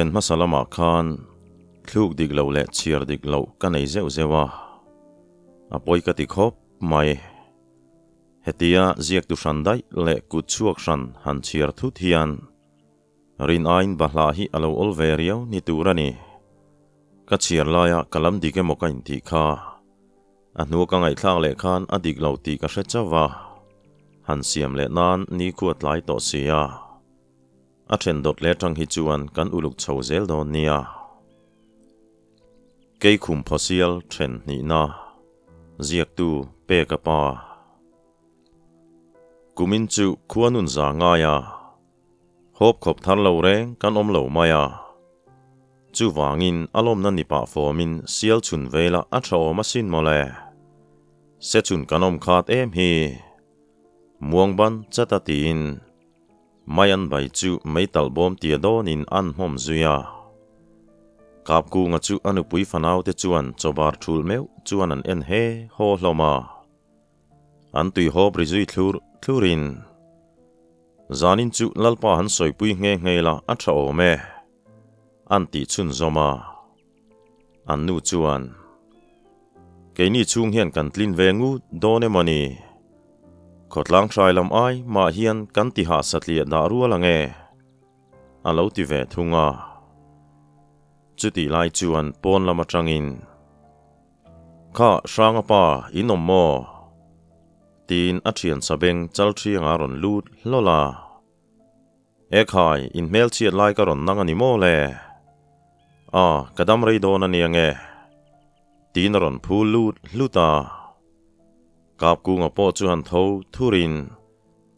Then hmasa lamah khan thluk dik lo leh chhiar dik loh ka nei zeuh zeuh a, a pawi ka ti khawp mai. Hetia ziaktu hran daih leh kut chhuak hran han chhiar thut hian rin aiin bahlah hi a lo awl ve riau ni tur a ni. Ka chhiar laia ka lam dik emaw ka intih kha a hnua ka ngaihthlak leh khan a dik lo tih ka hre chauh a, han siam leh nan nikhua tlai tawh si a. A then dawt leh atang hi chuan kan uluk chho zel dawn nia. Keikhum phawsial then hnihna ziaktu Peka pa. Kumin chu khua nun za ngai a, hawp khawp thar lo reng kan awm lo mai a. Chuvangin a lawmna ni pah fawmin sial chhun velah a tha awm asin mawle. Se chhun kan awm khat em hi. Muangban chat a tiin. Mai an bai chu meitalh bawm tia dawnin an hmawm zui a. Kapkunga chu a nupui fanaute chuan chawbar thul meuh chuan an en he haw hlawm a. An tui hawp ri zui thlur thlurin, Zanin chu Lalpa han sawipui nghe nghe la a tha awm e, an tih chhunzawm a. An nu chuan, Keini chhung hian kan tlin ve ngut dawn emaw ni? Khawtlang hrai lam ai mah hian kan ti hah satliah dah rual ang e, a lo ti ve thung a. Chutih lai chuan pawn lam atangin, Kha Hranga pa, in awm maw? tiin a thian sabeng chal thiangah a rawn lut hlawl a. E khai, in hmelchhiat lai ka rawn nang a ni maw le? A, ka dam rei dawn a nia nge? Tiin a rawn phul lut hlut a. Kapkunga pawh chu han tho thurin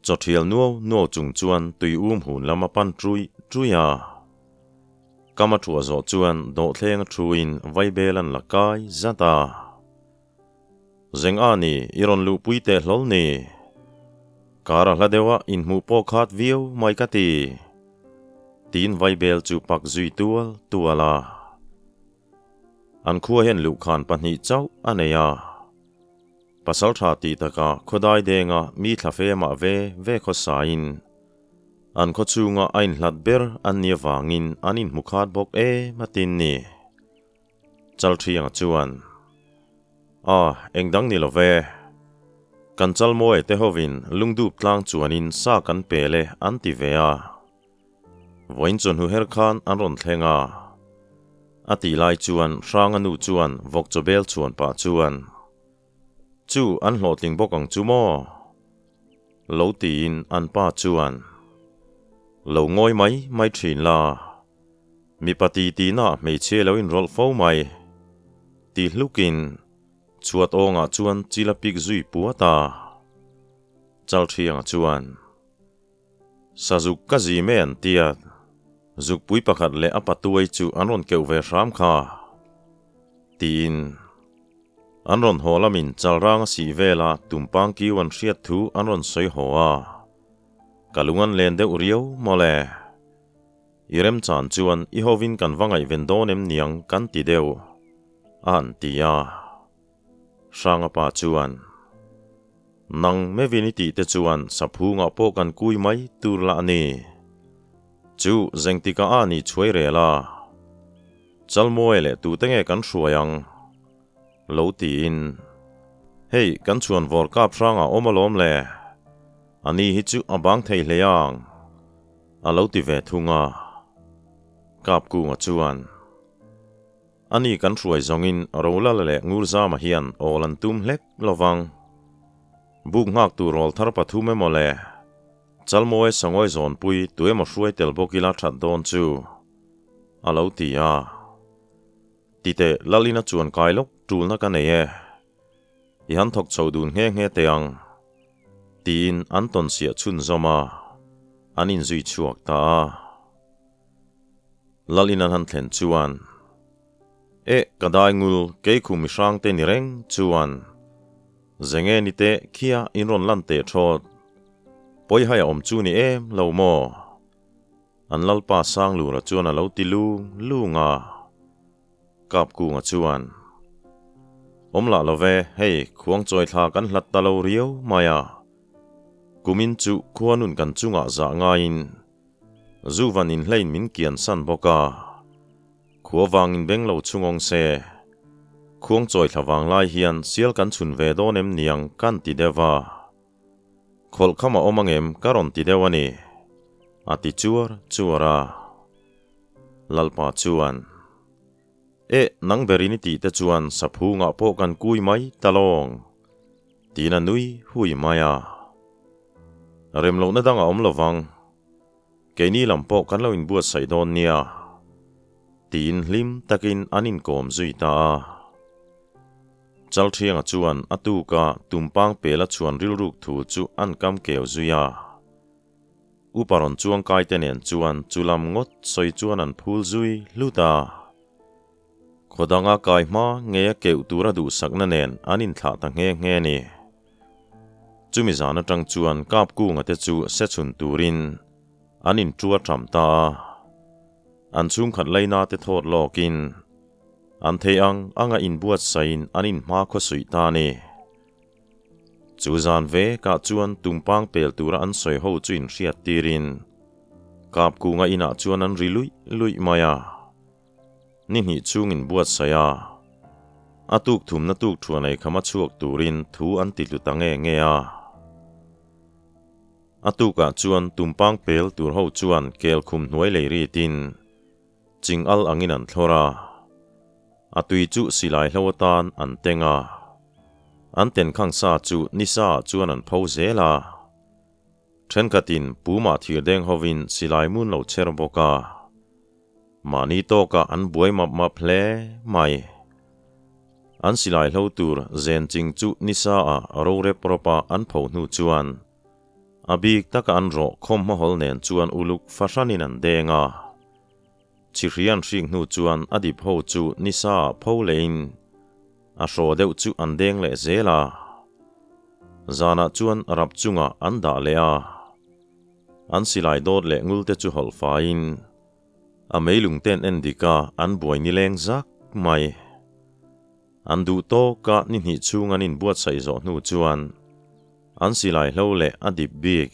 chawthial nuau nuau chung chuan tui um hun lam a pan ṭuih ṭuih a. Kam a ṭhuah zawh chuan dawhthleng a ṭhuin vaibel an la kai zat a. Zeng a ni, i rawn luhpui teh hlawl ni. Kar a hla deuh a, inhmuh pawh khat viau mai ka ti. Tiin vaibel chu pak zui tual tual a. An khua hian luhkhan pahnih chauh a nei a. Pasal tha tih takah khawdai denga mi thla femah ve ve khawsain an khaw chhunga a inhlat ber an nih avangin an inhmu khat bawk em a tin ni. Chalthianga chuan, A, eng dang ni lo ve. Kan Chalmawi te hovin lungdup tlang chuanin sa kan pel e an ti ve a. Vawiin chawhnu her khan an rawn thleng a. A tih lai chuan Hranga nu chuan vawk chawbel chhuan pah chuan, Chu an hlawhtling bawk ang chu maw? Lo tiin an pa chuan, Lo ngawi mai mai thin la. Mipa ti tihna hmeichhia lo inrawlh fo mai. Ti hlukin chhuat awngah chuan chil a pik zui puat a. Chalthianga chuan, Sazuk ka zi mai an tiat, zukpui pakhat leh a patuai chu an rawn keuh ve hram kha. Tiin an rawn haw lamin chalrang a sih vela tumpang kiu an hriat thu an rawn sawi haw a. Ka lung an len deuh riau mawle. I remchan chuan i hovin kan va ngaihven dawn em niang kan ti deuh, a han ti a. Hranga pa chuan, Nang mevin i tih te chuan saphungah pawh kan kui mai tur lah a ni. Chu zengtikah a ni chhuai rel a, Chalmawi leh tute nge kan hruai ang? Lo tiin, Hei, kan chhuan vawr kap hrangah awm alawm le, ani hi chu a bang thei hle ang. A lo ti ve thung a. Kapkunga chuan, Ani kan hruai zawngin Rolala leh Ngurzama hian awl an tum hlek lo vang. Buk nghak tur rawl thar pathum emaw le Chalmawi Sangawi zawnpui tu emaw hruai tel bawk ila that dawn chu, a lo ti a. Titeh Lalina chuan kai lawk tulna ka nei e. I han thawk chho dun nghe nghe teh ang, tiin an tawn siah chhunzawm a, an inzui chhuak ta a. Lalin an han thlen chuan, Eh, ka dai ngul, kei khu mihrang te ni reng chuan, zenge ni teh khia in rawn lan teh thawt, pawihai a awm chu ni em lo maw? An Lalpa Sanglura chuan a lo ti lung lung a. Kapkunga chuan, Awm lah lo ve, hei, khuangchawi thla kan hlat ta lo riau mai a. Kumin chu khuanun kan chungah zah ngaiin Zuvan inhlein min kian san bawk a. Khua vangin beng lo chungawng se. Khuang chawi thla vang lai hian sial kan chhun ve dawn em niang kan ti deuh va. Khawlh kham a awm angem ka rawn ti deuh a ni, a ti chuar chuar a. Lalpa chuan, Eh, nang berin i tih te chuan saphungah pawh kan kui mai ta lawng, tiin a nui hui mai a. Rem lohna dang a awm lo vang. Keini lam pawh kan lo inbuatsaih dawn nia, tiin hlim takin an inkawm zui ta a. Chalthianga chuan a tuka tumpang pela chhuan rilruk thu chu an kam keu zui a. Upa rawn chuang kaite nen chuan chu lam ngawt sawi chuan an phul zui hlut a. Khaw danga kai hma nge a keuh tura duhsakna nen an inthlah ta nghe nghe a ni. Chumi zan atang chuan kap kunga te chu se chhun turin an intua tham ta a. An chhungkhat laina te thawt lawkin an thei ang anga inbuatsaihin an inhma khawsuih ta a ni. Chu zan ve kah chuan tumpang pel tura an sawi ho chu inhriat tirin kap kunga inah chuan an ri luih luih mai a. Ni hnih chungin buatsaih a, a tuk thumna tuk thuan ei khama chhuak turin thu an ti hlu ta nge nge a. A tukah chuan tumpang pel tur ho chuan kel khum hnuai lei ritin ching al angin an thlawr a, a tui chu silai hlo atan an teng a, an ten khang sa chu nisa ah chuan an pho zel a. Thenkhatin pumah thirdeng hovin silai mun lo chher bawk a. Mahni tawkah an buai map map hle mai. An silai hlo tur zen ching chu nisa ah ro rep rawp a an pho hnu chuan a bik taka an rawh khawm hmahawl nen chuan uluk fahranin an deng a. Chihri an hrik hnu chuan a dip ho chu nisa ah pho lehin a hraw deuh chu an deng leh zel a. Zanah chuan rap chungah an dah leh a. An silai dawt leh ngul te chu hawlh faiin A meilung ten en dik a, an buai nileng zak mai. An duh tawk a, ni hnih chhung an inbuatsaih zawh hnu chuan an silai hlo leh a dip bik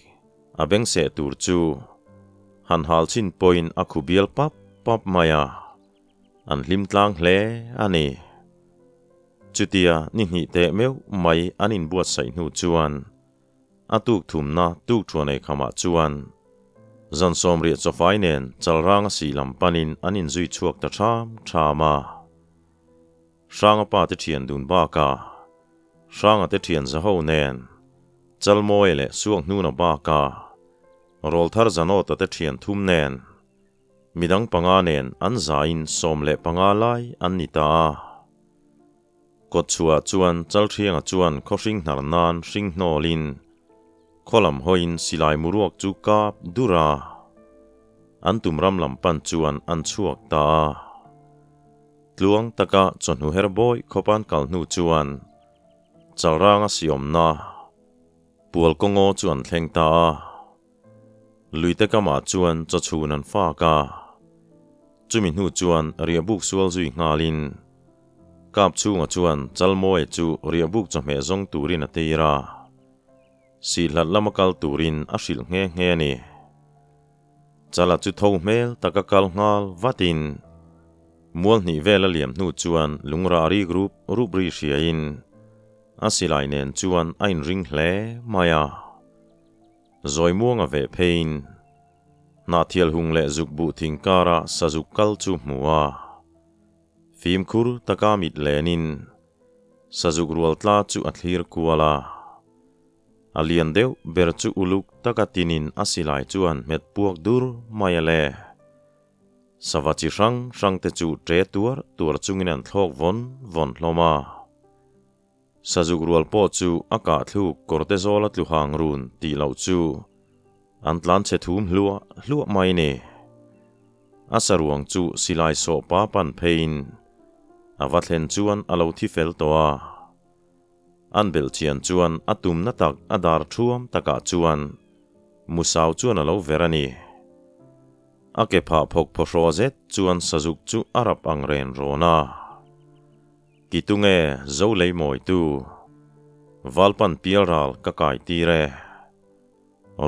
a beng seh tur chu han hal chhin pawhin a khu bial pap pap mai a, an hlim tlang hle a ni. Chutia ni hnih teh meuh mai an inbuatsaih hnu chuan A tuk thumna tuk thuan ei khamah chuan zan sawmriah chawfai nen chalrang a sih lam panin an inzui chhuak ta ṭham ṭham a. Hranga pa te ṭhian dun bakah Hranga te ṭhian zaho nen Chalmawia leh Suak hnuna bakah Rawlthar Zanawta te ṭhian thum nen midang panga nen an zaiin 15 lai an ni ta a. Kawtchhuah chuan Chalthianga chuan khaw hring hnar nan hring hnawlin khaw lam hawiin silai muruak chu kap dur a, an tum ram lam pan chuan an chhuak ta a. Tluang taka chawhnu her bawi khawp an kal hnu chuan Chalranga siawmna Pual kawngaw chu an thleng ta a. Luite kamah chuan chawchhun an fak a, chumi hnu chuan riahbuk sual zui nghalin Kap chhunga chuan Chalmawia chu riahbuk chawhmeh zawng turin a tir a, sihhlat lama kal turin a hrilh nghe nghe a ni. Chala chu tho hmel taka kal nghal vatin mual hnih vel a liam hnu chuan lungrah rik rup rup ri hriain a silai nen chuan a inring hle mai a. Zawi muanga veh pheiin Hnahthial hung leh zuk buh thing kara sazuk kal chu hmu a. Fimkhur taka mit lenin sazuk rual tla chu a thlir kual a. A lian deuh ber chu uluk taka tinin a silai chuan hmet puak dur mai a le. Sava chi hrang hrang te chu ṭe tuar tuar chungin an thlawk vawn vawn hlawm a. Sazuk rual pawh chu a kah thluk kawrte zawla tlu hang run tih loh chu an tlan chhe thum hluah hluah mai ni. A saruang chu silai sawh pa pan pheiin a va thlen chuan a lo thi fel tawh a. An belh chian chuan a tumna tak a dar thuam takah chuan Musau chuan a lo ver a ni. A ke phah phawk phaw hraw zet chuan sazuk chu a rap ang ren rawn a. Ti tunge zo lei mawitu? Valpan pialral ka kai tir e.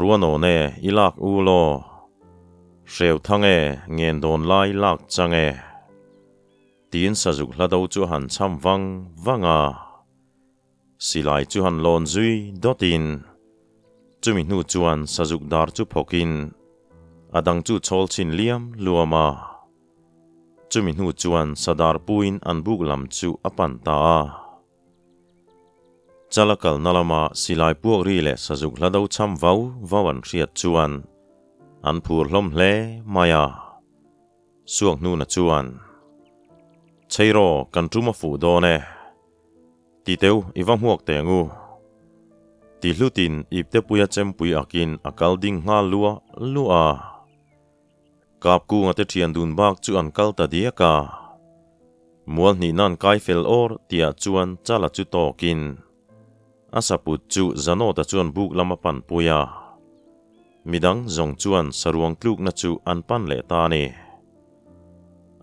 Ruanawn e i lak u law. Hreu thang e ngen dawn lai lak chang e. Tiin sazuk hla do chu a han cham vang vang a. Silai chu han lawn zui dawtin chumi hnu chuan sazuk dar chu phawkin a dang chu chhawl chhin liam luam a. Chumi hnu chuan sadar puin an buk lam chu a pan ta a. Chala kalna lama silai puak ri leh sazuk hla do cham vau vau an hriat chuan an phur hlawm hle mai a. Suak hnuna chuan, Cheiraw, kan tum a fuh dawn e. Ti teu, i va hmuak teh ang u. Ti hlutin iptepuia chempui akin a kal ding nghal luah luah a. Kapkunga te thian dun bak chu an kal ta diak a. Mual hnih nan kai fel awr tihah chuan Chala chu tawkin a saput chu Zanawta chuan buk lam a panpui a. Midang zawng chuan saruang tlukna chu an pan leh ta a ni.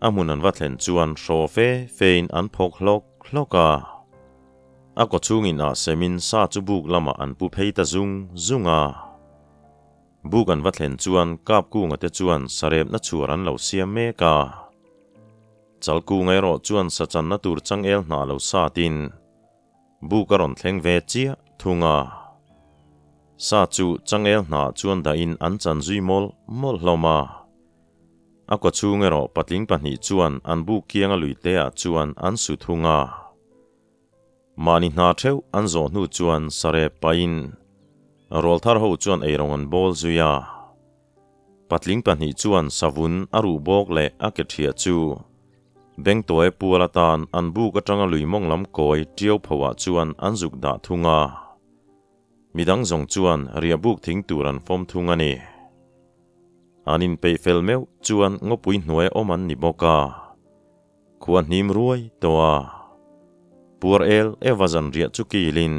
A hmun an va thlen chuan hraw fe fein an phawk hlawk hlawk a. A kawchhungin ah semin sa chu buk lamah an pu phei ta zung zung a. Buk an va thlen chuan Kapkunga te chuan sarepna chhuar an lo siam mek a. Chalkunga erawh chuan sachanna tur changel hna lo satin buk a rawn thleng ve chiah thung a. Sa chu changel hna chuan dahin an chan zui mawlh mawlh hlawm a. A kawchhung erawh patling pahnih chuan an buk kianga luite ah chuan an su thung a. Mahni hna theuh an zawh hnu chuan sarep pahin rawlthar ho chuan eirawng an bawl zui a. Patling pahnih chuan savun a ruh bawk leh a ke thiah chu Bengtawi pual atan an buk atanga lui mawng lam kawi tiau pho ah chuan an zuk dah thung a. Midang zawng chuan riah buk thing tur an fawm thung a ni. An inpeih fel meuh chuan ngawpui hnuai awm an ni bawk a. Khua hnim ruai tawh a. Puar el Eva zanriah chu kilin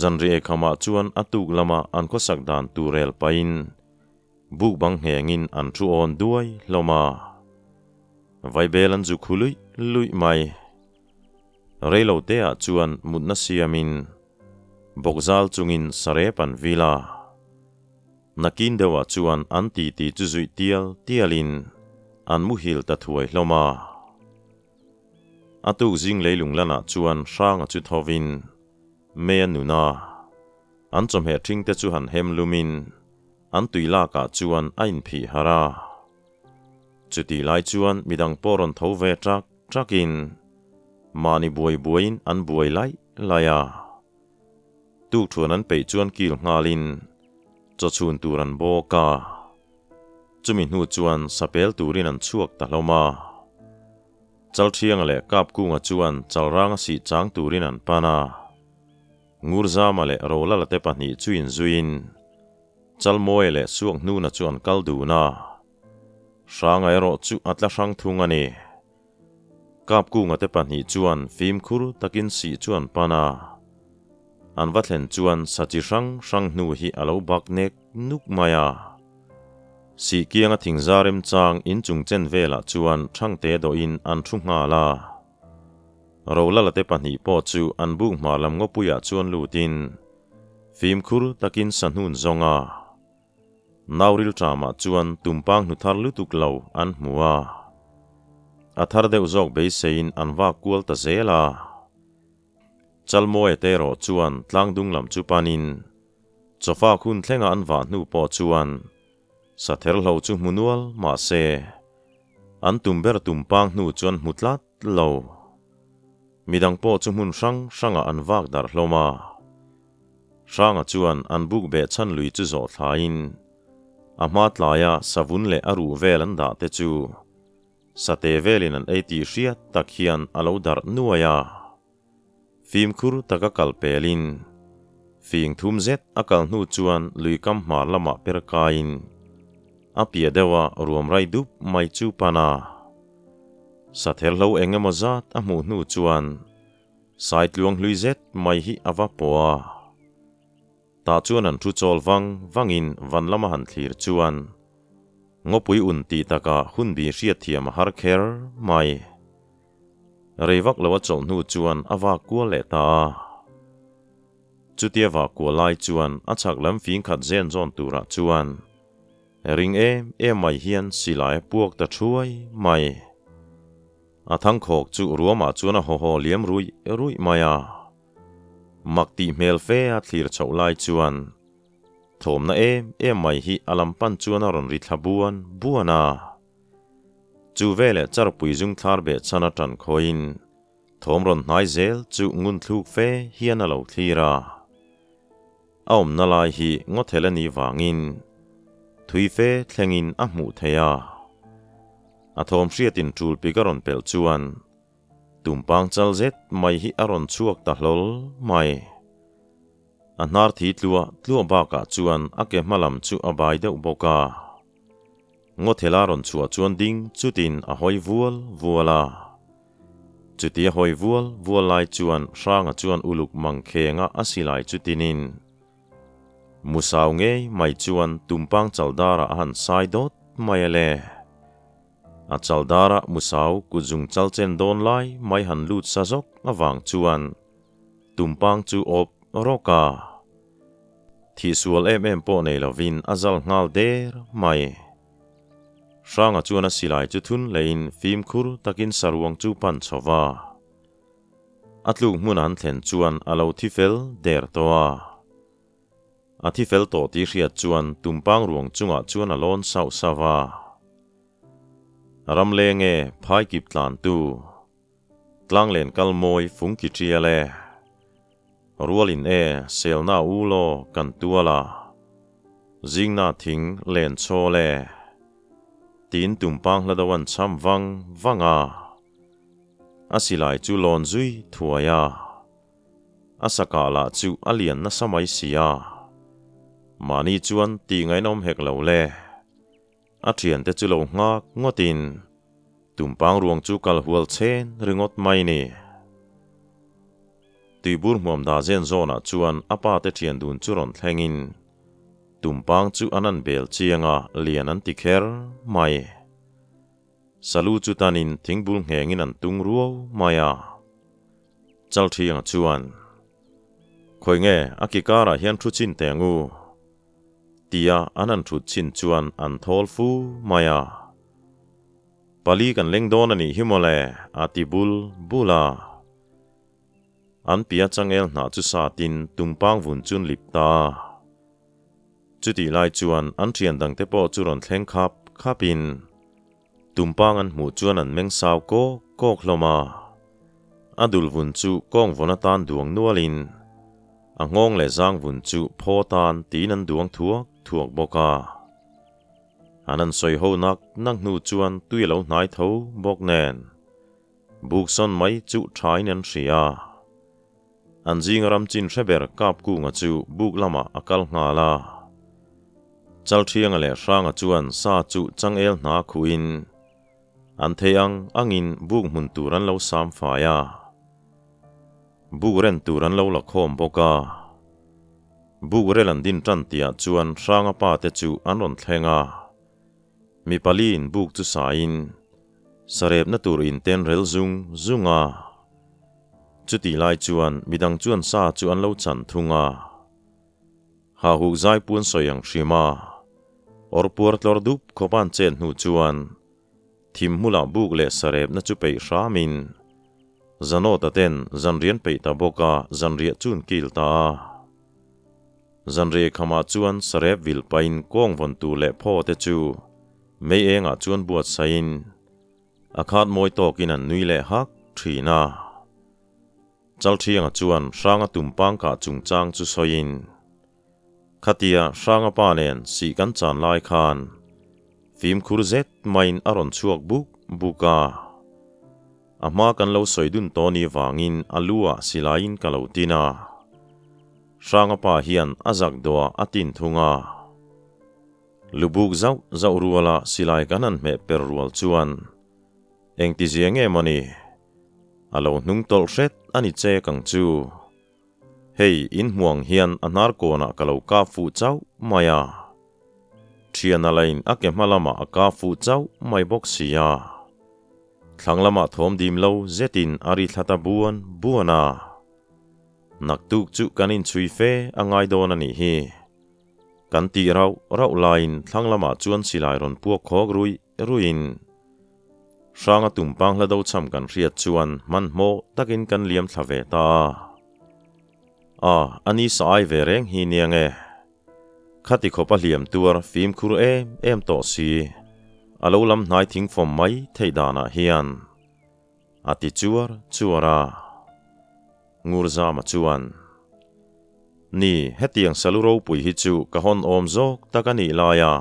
zanriah eikhamah chuan a tuk lama an khawsak dan tur rel pahin buk bang nghengin an thu awn duai hlawm a. Vaibel an zu khu luih luih mai. Reilo teah chuan mutna siamin bawkzal chungin sarep an vil a. Nakin deuhah chuan an titi chu zuih tial tialin an muhil ta thuai hlawm a. A tuk zing leilung lanah chuan Hranga chu thovin mei a nun a, an chawhmeh thingte chu han hem lumin an tui lakah chuan a inphih harh a. Chutih lai chuan midang pawh rawn tho ve ṭak ṭakin mahni buai buaiin an buai laih laih a. Tukthuan an peih chuan kil nghalin chawchhun tur an bawk a. Chumi hnu chuan sapel turin an chhuak ta hlawm a. Chalthianga leh Kapkunga chuan chalranga sih chang turin an pan a. Ngurzama leh Rolala te pahnih chu inzuiin Chalmawia leh Suakhnuna chu an kal dun a. Hranga erawh chu a tla hrang thung a ni. Kapkunga te pahnih chuan fimkhur takin sih chu an pan a. An va thlen chuan sa chi hrang hrang hnu hi a lo bak nek nuk mai a. Sih kianga thingza remchang inchung chen velah chuan Thangte dawhin an thu nghal a. Rolala te pahnih pawh chu an buk hma lam ngawpuiah chuan lutin fimkhur takin sa hnun zawng a. Nauril ṭamah chuan tumpang hnu thar lutuk lo an hmu a, a thar deuh zawk beiseiin an vak kual ta zel a. Chalmawia te erawh chuan tlangdung lam chu panin chawfak hun thlenga an vah hnu pawh chuan sather hlo chu hmu nual mah se an tum ber tumpang hnu chuan hmu tlat lo. Midang pawh chu hmun hrang hrangah an vak darh hlawm a. Hranga chuan an buk beh chhan lui chu zawh thlaiin a hma tlaia savun leh a ruh vel an dah te chu sate velin an ei tih hriat tak hian a lo darh nuai a. Fimkhur taka kal pelin fing thum zet a kal hnu chuan lui kam hmar lamah per kaiin a piah deuha ruam rai dup mai chu pan a. Sather hlo eng emaw zat a hmuh hnu chuan Saitluang hlui zet mai hi a va pawh a. Tah chuan an thu chawl vang vangin van lama han thlir chuan ngawpui un tih takah hunbi hriatthiam a har kher mai. Rei vak lo a chawlh hnu chuan a vak kual leh ta a. Chutia vak kual lai chuan a chhak lam fing khat zen zawn turah chuan ring em em mai hian silai a puak ta thuai mai. A thangkhawk chu ruamah chuan a haw haw liam ruih ruih mai a. Mak tih hmel fe a thlir chhoh lai chuan thawmna em em mai hi a lam pan chuan a rawn ri thla buan buan a. Chu veleh charpui zung thlar beh chhan a tan khawiin thawm rawn hnai zel chu ngun thluk fe hian a lo thlir a. A awmna lai hi ngawthel a nih vangin thui fe thlengin a hmuh theih a. A thawm hriatin tul pik a rawn pelh chuan tumpang chal zet mai hi a rawn chhuak ta hlawl mai. A hnar thi tluah tluah bakah chuan a ke hma lam chu a bai deuh bawk a. Ngawthela rawn chhuah chuan ding chutin a hawi vual vual a. Chuti a hawi vual vual lai chuan Hranga chuan uluk mangkhenga a silai chu tinin Musau ngei mai chuan tumpang chaldara a han sai dawt mai a le. A chaldara Musau kutzung chal chen dawn lai mai han lut sa zawk avang chuan tumpang chu awp rawk a. Thihsual em em pawh nei lovin a zal nghal der mai. Hranga chuan a silai chu thun leiin fimkhur takin saruang chu pan chho va. A tluk hmun an thlen chuan a lo thi fel der tawh a. A thi fel tawh tih hriat chuan tumpang ruang chungah chuan a lawn sauh sauh a. Ram leng e, phai kip tlan tu. Tlang len kal mawi fung ki tial e. Rualin e, selna u law kan tual a. Zingna thing len chawl e. Tiin tumpang hla do an cham vang vang a. A silai chu lawn zui thuai a. A sakah lah chu a lian nasa mai si a. Mahni chuan tih ngainawm hek lo le. A thiante chu lo nghak ngawtin tumpang ruang chu kal hual chen ringawt mai ni. Tuibur hmuam dah zen zawnah chuan a pa te thian dun chu rawn thlengin tumpang chu an an bel chiang a, lian an ti kher mai. Salu chu tanin thingbul nghengin an tung ruau mai a. Chalthianga chuan, Khawi nge a ki karah hian thu chin teh ang u? Tia an han thut chin chuan an thawl fu mai a. Pali kan leng dawn a nih hi mawle, a ti bul bul a. An pia changel hnah chu satin tumpang vun chun lip ta a. Chutih lai chuan an thian dangte pawh chu rawn thleng khap khapin tumpang an hmuh chuan an meng sau kawk kawk hlawm a. A dul vun chu kawng vawn atan duang nualin a nghawng leh zang vun chu phaw tan tiin an duang thuak thuak bawk a. An an sawi ho nak nak hnu chuan tui a lo hnai tho bawk nen buk sawn mai chu thain an hria. An zinga ram chin hre ber Kapkunga chu buk lamah a kal nghal a. Chalthianga leh Hranga chuan sa chu changel hna khuhin an thei ang angin buk hmun tur an lo sam fai a. Buk ren tur an lo la khawm bawk a. Buk rel an din tan tihah chuan Hranga pa te chu an rawn thleng a. Mi paliin buk chu sain sarepna tur inten rel zung zung a. Chutih lai chuan midang chuan sa chu an lo chan thung a. Ha huk zai puan sawi ang hrim a. Awr puar tlawr dup khawp an chet hnu chuan thim hmulah buk leh sarepna chu peih hramin Zanawta ten zanrian peih ta bawk a, zanriah chu an kil ta a. Zanriah khamah chuan sarep vil pahin kawng vawn tur leh phaw te chu mei engah chuan buatsaihin A khat mawi tawkin an nui leh hak thin a. Chalthianga chuan Hranga tumpang kah chungchang chu sawiin, Khatia Hranga pa nen sih kan chan lai khan fimkhur zet maiin a rawn chhuak buk buk a. A hma kan lo sawi dun tawh ni vangin a lu ah silaiin ka lo tin a. Hranga pa hian a zak dawh a tin thung a. Lubuk zauh zauh ruala silai kan han hmeh per rual chuan engtizia nge maw ni? A lo hnung tawlh hret a ni che kang chu. Hei in hmuang hian a hnar kawnah ka lo kap fuh chauh mai a. Thian a lain a ke hma lamah a kap fuh chauh mai bawk si a. Thlang lamah thawm dim lo zetin a ri thla ta buan buan a. Naktuk chu kan inchhui fe a ngai dawn a nih hi. Kan tih rauh rauh laiin thlang lamah chuan silai rawn puak khawk ruih ruihin. Hranga tumpang hla do cham kan hriat chuan hmanhmawh takin kan liam thla ve ta a. A, ani sa ai ve reng hi nia nge? Khati khawpa hliam tuar fimkhur em em tawh si, a lo lam hnai thing fawm mai theih danah hian a ti chuar chuar a. Ngurzama chuan, Ni, hetiang salu ropui hi chu ka hawn awm zawk tak a nih lai a.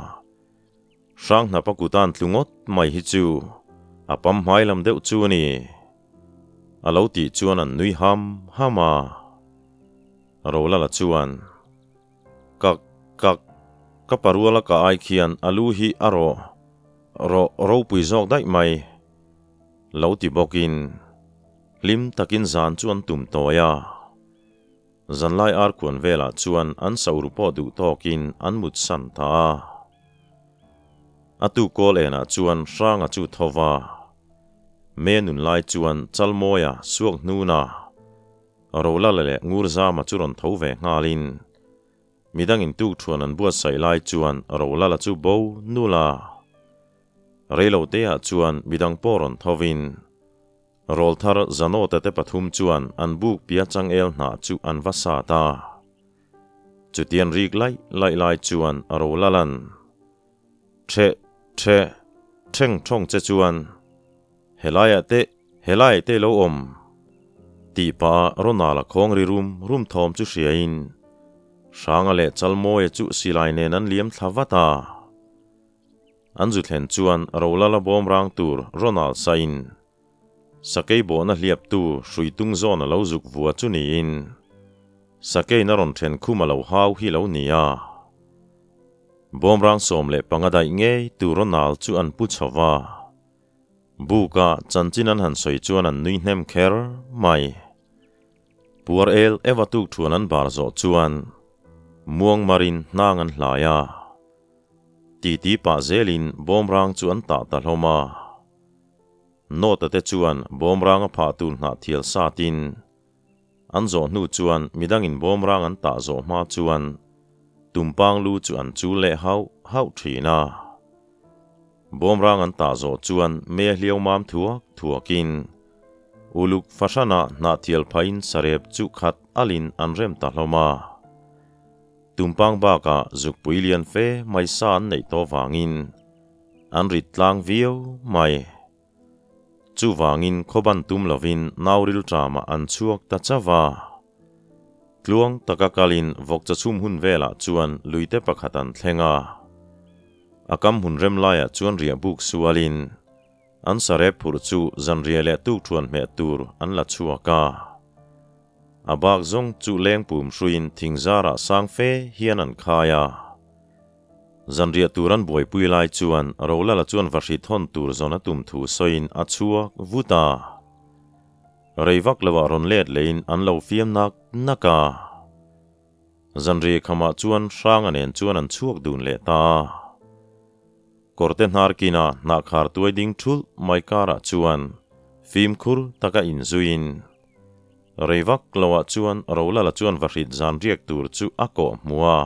Hranghnapa kutan tlu ngawt mai hi chu a pam hmai lam deuh chu a ni. A lo tih chuan an nui ham ham a. Rolala chuan, Ka, ka, ka paruala ka ai khian a lu hi a rawh, rawh ropui zawk daih mai. Lo ti bawkin hlim takin zan chu an tum tawi a. Zanlai arkuan velah chuan an sauru pawh duh tawkin an mut san ta a. A tu kawl enah chuan Hranga chu tho va. Me nun lai chuan Chalmawia suak hnuna Rolala leh Ngurzama chu rawn tho ve nghalin midangin tukṭhuan an buatsaih lai chuan Rolala chu bo nul a. Reiloteah chuan midang pawh rawn thovin Rawlthar Zanawta te pathum chuan an buk pia changel hnah chu an va sat a. Chutian rik laih laih lai chuan a ro lalan. Ṭheh, ṭheh, ṭheng ṭhawng che chuan, Helaiah te, helaiah te lo awm! Tih pah a Ronald-a khawng ri rum rum thawm chu hriain Hranga leh Chalmawia chu silai nen an liam thla vat a. An zu thlen chuan Rolala bawm rang tur Ronald sain sakei bawhna hliaptu hrui tung zawn a lo zuk vua chu niin sakein a rawn then khum a lo hau hi lo ni a. Bawmrang 15 daih ngei tu Ronald chu an pu chho va. Buka chanchin an han sawi chuan an nui hnem kher mai. Puar el Eva tuk thuan an bar zawh chuan muang marin hnang an hlai a. Titi pah zelin bawmrang chu an tah ta hlawm a. Nawta te chuan bawmrang a phah tur hnah thial satin an zawh hnu chuan midangin bawmrang an tah zawh hma chuan tumpang lu chu an chul leh hauh hauh thin a. Bawmrang an tah zawh chuan me hliau mam thuak thuakin uluk fahranah hnah thial phahin sarep chu khat alin an rem ta hlawm a. Tumpang bakah zukpui lian fe mai sa an neih tawh vangin an rit tlang viau mai. Chuvangin khawban tum lovin nauril ṭamah an chhuak ta chauh a. Tluang taka kalin vawkcha chhum hun velah chuan luite pakhat an thleng a. A kam hun rem laiah chuan riah buk sualin an sarep phurh chu zanriah leh tukṭhuan hmeh tur an la chhuak a. A bak zawng chu leng pum hruiin thing zarah sang fe hian an khai a. Zanriah tur an buaipui lai chuan Rolala chuan vahri thawn tur zawn a tum thu sawiin a chhuak vut a. Rei vak loah rawn let leiin an lo fiam nak nak a. Zanriah khamah chuan Hranga nen chuan an chhuak dun leh ta a. Kawrte hnar kina hnahkhar tuai ding thulh mai karah chuan fimkhur taka inzuiin Rei vak loah chuan Rolala chuan vahrit zan riak tur chu a kawh hmu a.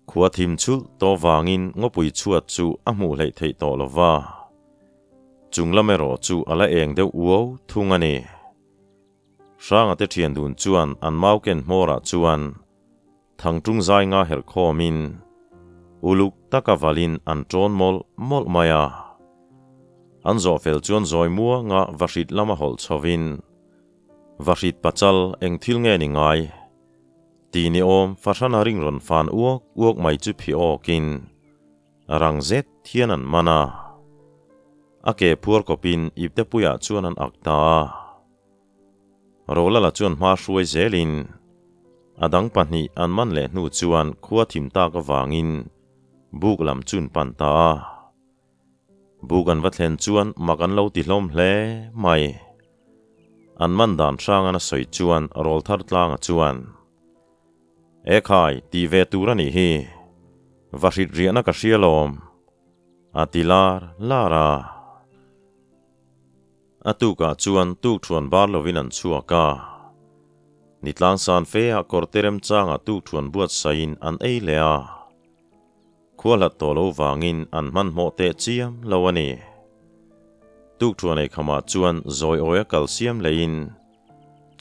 Khua thim chulh tawh vangin ngawpui chhuat chu a hmuh hleih theih tawh lo va. Chung lam erawh chu a la eng deuh uau thung a ni. Hranga te thian dun chuan an mau ken hmawrah chuan thangṭung zai nga herh khawmin uluk taka valin an ṭawn mawlh mawlh mai a. An zawh fel chuan zawi muanga vahrit lama hawlh chhovin, Vahrit pachal eng thil nge ni ngai? Ti ni awm fahrana ring rawn fan uak uak mai chu phi awkin rang zet hian an man a. A ke phuar kawpin iptepuiah chuan an ak ta a. Rolala chuan hma hruai zelin a dang pahnih an man leh hnu chuan khua thim tak avangin buk lam chu an pan ta a. Buk an va thlen chuan mak an lo ti hlawm hle mai. An man dan hrang an a sawi chuan Rawlthar tlanga chuan, E khai, tih ve tur a nih hi. Va hrit riahna ka hria lawm. A ti lar lar a. A tukah chuan tukṭhuan bar lovin an chhuak a. Nitlang san feah kawrte remchangah tukṭhuan buatsaihin an ei leh a. Khua hlat tawh lo vangin an hmanhmawh teh chiam lo a ni. Tukṭhuan ei khamah chuan zawi awia kal siam leiin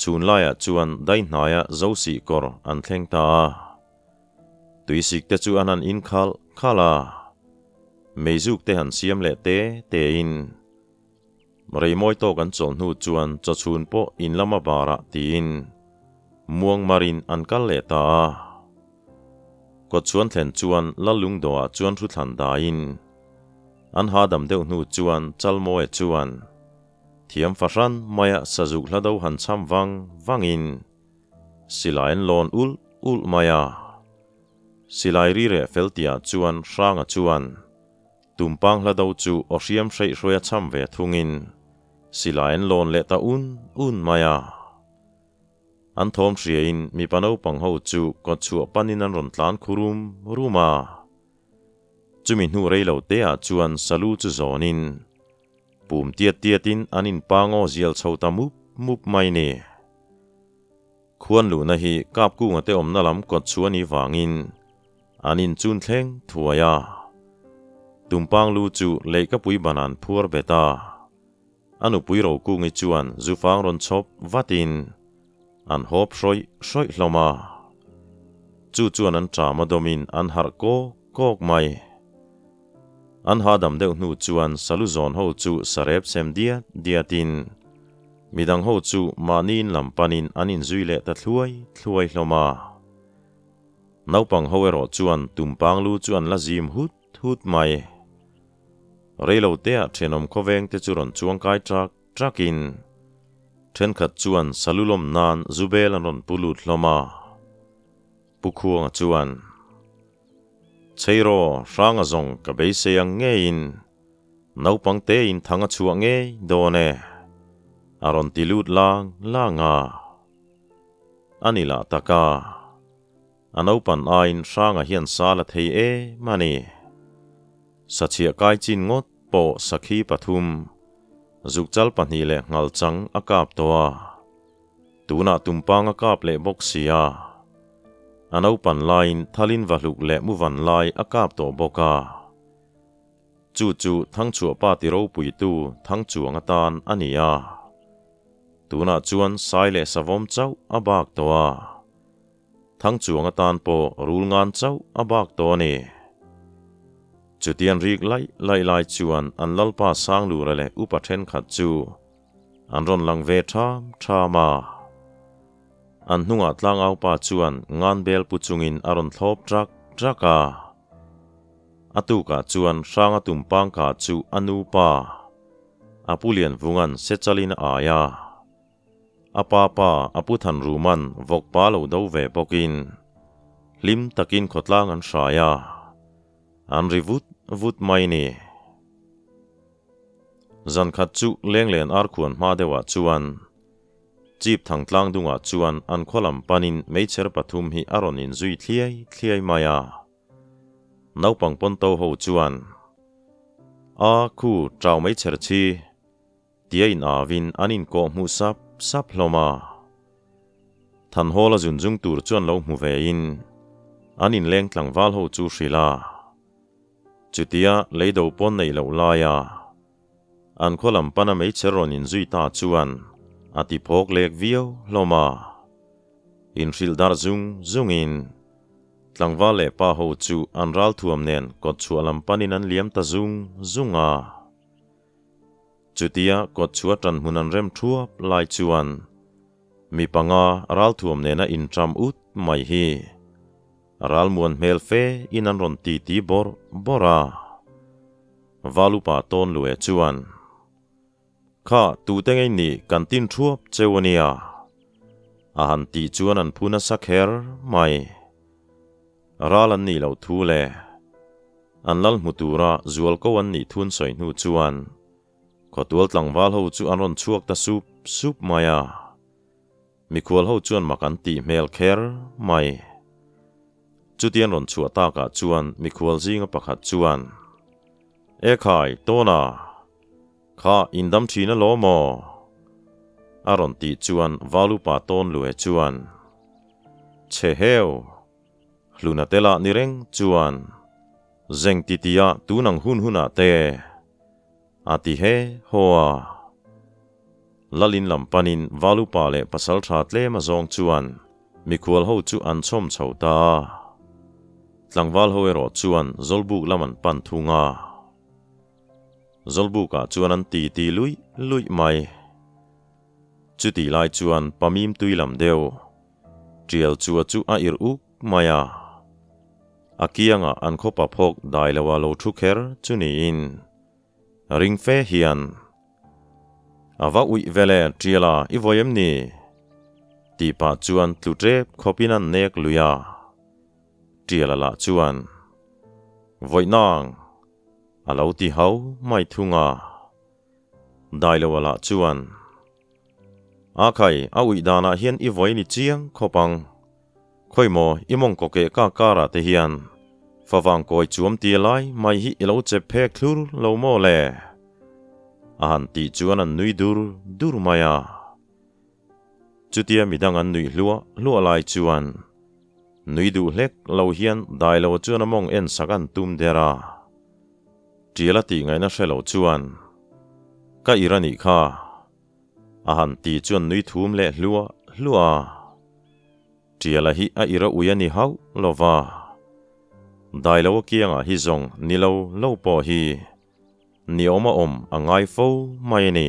chhun laiah chuan dai hnaia Zosih kawr an thleng ta a. Tuisik te chu an han in khalh khalh a, meizuk te han siam leh te tein rei mawi tawk an chawlh hnu chuan chawchhun pawh in lama barah tiin muang marin an kal leh ta a. Kawtchhuan thlen chuan Lallungdawah chuan thu thlan daiin an hahdam deuh hnu chuan Chalmawia chuan thiam fahran maia sazuk hla do han cham vang vangin silai an lawn ulh ulh mai a. Silai ri reh fel tihah chuan Hranga chuan Tumpang hla do chu aw hriam hreih hruaia cham ve thungin silai an lawn leh ta un un mai a. An thawm hriain mipa naupang ho chu kawtchhuah panin an rawn tlan khu rum rum a. Chumi hnu rei lo teah chuan salu chu zawnin pum tiat tiatin an inpa ngaw zial chho ta mup mup mai ni. Khuan luhna hi Kapkunga te awmna lam kawtchhuah a nih vangin an inchun thleng thuai a. Tumpang lu chu leihkapui banan phuar bet a. A nupui Rokungi chuan zufang rawn chhawp vatin an hawp hrawih hrawih hlawm a. Chu chuan an ṭam a dawmin an harh kawk kawk mai. An hahdam deuh hnu chuan salu zawn ho chu sarep sem diat diatin midang ho chu mahni in lam panin an inzui leh ta thluai thluai hlawm a. Naupang ho erawh chuan tumpang lu chu an la zim hut hut mai. Reilo teah thenawm khawveng te chu rawn chuang kai ṭak ṭakin ṭhenkhat chuan salu lawm nan Zubel an rawn pu lut hlawm a. Pu Khuanga chuan, Cheiraw, hranga zawng ka beisei ang ngeiin naupang tein thang a chhuah ngei dawn e, a rawn ti lut lang lang a. A ni lah tak a. A naupan aiin Hranga hian sa la thei em a ni. Sachhiah kai chin ngawt pawh sakhi pathum, zukchal pahnih leh nghal chang a kap tawh a. Tunah tumpang a kap leh bawk si a. A naupan laiin thalin vahluk leh muvan lai a kap tawh bawk a. Chu chu Thangchhuahpa ti ropuitu Thangchuang atan a ni a. Tunah chuan sai leh savawm chauh a bak tawh a. Thangchuang atan pawh rul ngan chauh a bak tawh a ni. Chutian rik laih laih lai chuan an lalpa Sanglura leh upa thenkhat chu an rawn lang ve ṭham ṭham a. An hnungah tlangaupa chuan ngan bel pu chungin a rawn thlawp ṭak ṭak a. A tukah chuan Hranga Tumpangka chu a nupa, a pu Lianvunga'n Sechalin a ai a. A pa pa a pu Than Ruman vawk pa lo do ve bawkin hlim takin khawtlang an hrai a, an ri vut vut mai ni. Zan khat chu Lenglen Arkhuan hma deuhah chuan Chip Thangtlang dungah chuan an khaw lam panin meichher pathum hi a rawn inzui thliai thliai mai a. Naupang pawn to ho chuan, A khu ṭau meichher chi, Tia in avin an inkawh hmuh sap sap hlawm a. Thanhawla zun zung tur chuan lo hmu ve in an inleng tlangval ho chu hrilh a. Chutia leido pawn neih loh laia an khaw lam pana meichher rawn inzui ta chuan a ti phawk lek viau hlawm a. Inhrilh darh zung zungin tlangval leh pa ho chu an ralthuam nen kawtchhuah lam panin an liam ta zung zung a. Chutia kawtchhuah ṭan hmun an rem ṭhuap lai chuan mi panga ralthuam nena inṭam ut mai hi ralmuan hmel fe in an rawn titi bawrh bawrh a. Valupa tawn lue chuan, Kha tute ngei nih kan tin ṭhuap cheu a nia, a han tih chuan an phu nasa kher mai. Ral an nih loh thu leh an lal hmu tura zual ko an nih thun sawi hnu chuan khawtual tlangval ho chu an rawn chhuak ta sup sup mai a. Mikhual ho chuan mak an tih hmel kher mai. Chuti an rawn chhuah takah chuan mikhual zinga pakhat chuan, E khai, Tawna! Kha indam thin alawm aw? A rawn tih chuan Valupa tawn lue chuan, Chhe heu! Hluna te lah ni reng chuan, Zeng ti tia tun ang hun hunah te. A ti he haw a. Lalin lam panin Valupa leh pasaltha tlem azawng chuan mikhual ho chu an chhawm chho ta a. Tlangval ho erawh chuan Zawlbuk lam an pan thung a. Zawlbukah chuan an ti ti luih luih mai. Chutih lai chuan pamim tui lam deuh tial chua chu a irh uk mai a. A kiangah an khawpa phawk dai loa lo thu kher chu niin ring fe hian a va uih vele tiala i vawi em ni? Tih pah chuan tlu tep khawpin an nek lui a. Tiala lah chuan vawi nang a lo ti hau mai thung a. Dailoa lah chuan A khai, a uih danah hian i vawi ni chiang khawp ang. Khawi maw, i mawng kaw keh ka karah te hian favang kawi chuam tia lai mai hi i lo chep phek thlur lo maw le? A han tih chuan an nui dur dur mai a. Chutia midang an nuih hluah hluah lai chuan nui duh hlek lo hian Dailoa chuan a mawng en sak an tum der a. Tial a tih ngaihna hre lo chuan, Ka ir a nih kha. A han ti chuan nui thum leh hluah hluah a. Tiala hi a ir a ui a ni hauh lo va. Dailo a kiangah hi zawng ni lo lo pawh hi ni awm a awm a ngai fo mai a ni.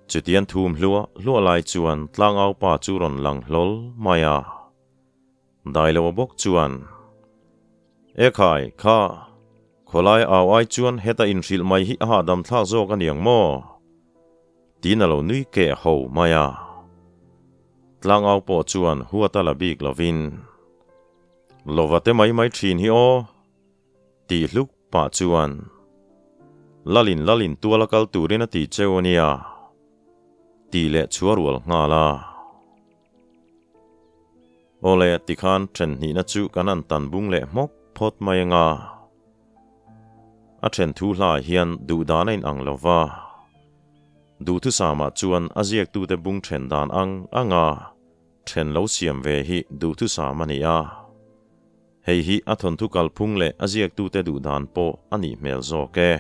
Chutian thum hluah hluah lai chuan tlangau pa chu rawn lang hlawl mai a. Dailo a bawk chuan, E khai, kha, khawlai au ai chuan heta inhrilh mai hi a hahdam thlak zawk a niang maw? Tiin a lo nui keh ho mai a. Tlangau pawh chuan huat a la bik lovin, Lova te mai mai thin hi aw, tih hluk pah chuan, Lalin lalin tuala kal turin a ti cheu a nia, tih leh chua rual nghal a. Awle, tikhan then hnihna chu kan an tan bung leh hmawk phawt mai anga. A then thu hlaah hian duh dan a inang lo va. Duhthusama chuan a ziaktute bung then dan ang anga then lo siam ve hi duhthusam a ni a. Hei hi a thawnthu kalphung leh a ziaktute duh dan pawh a nih hmel zawk e.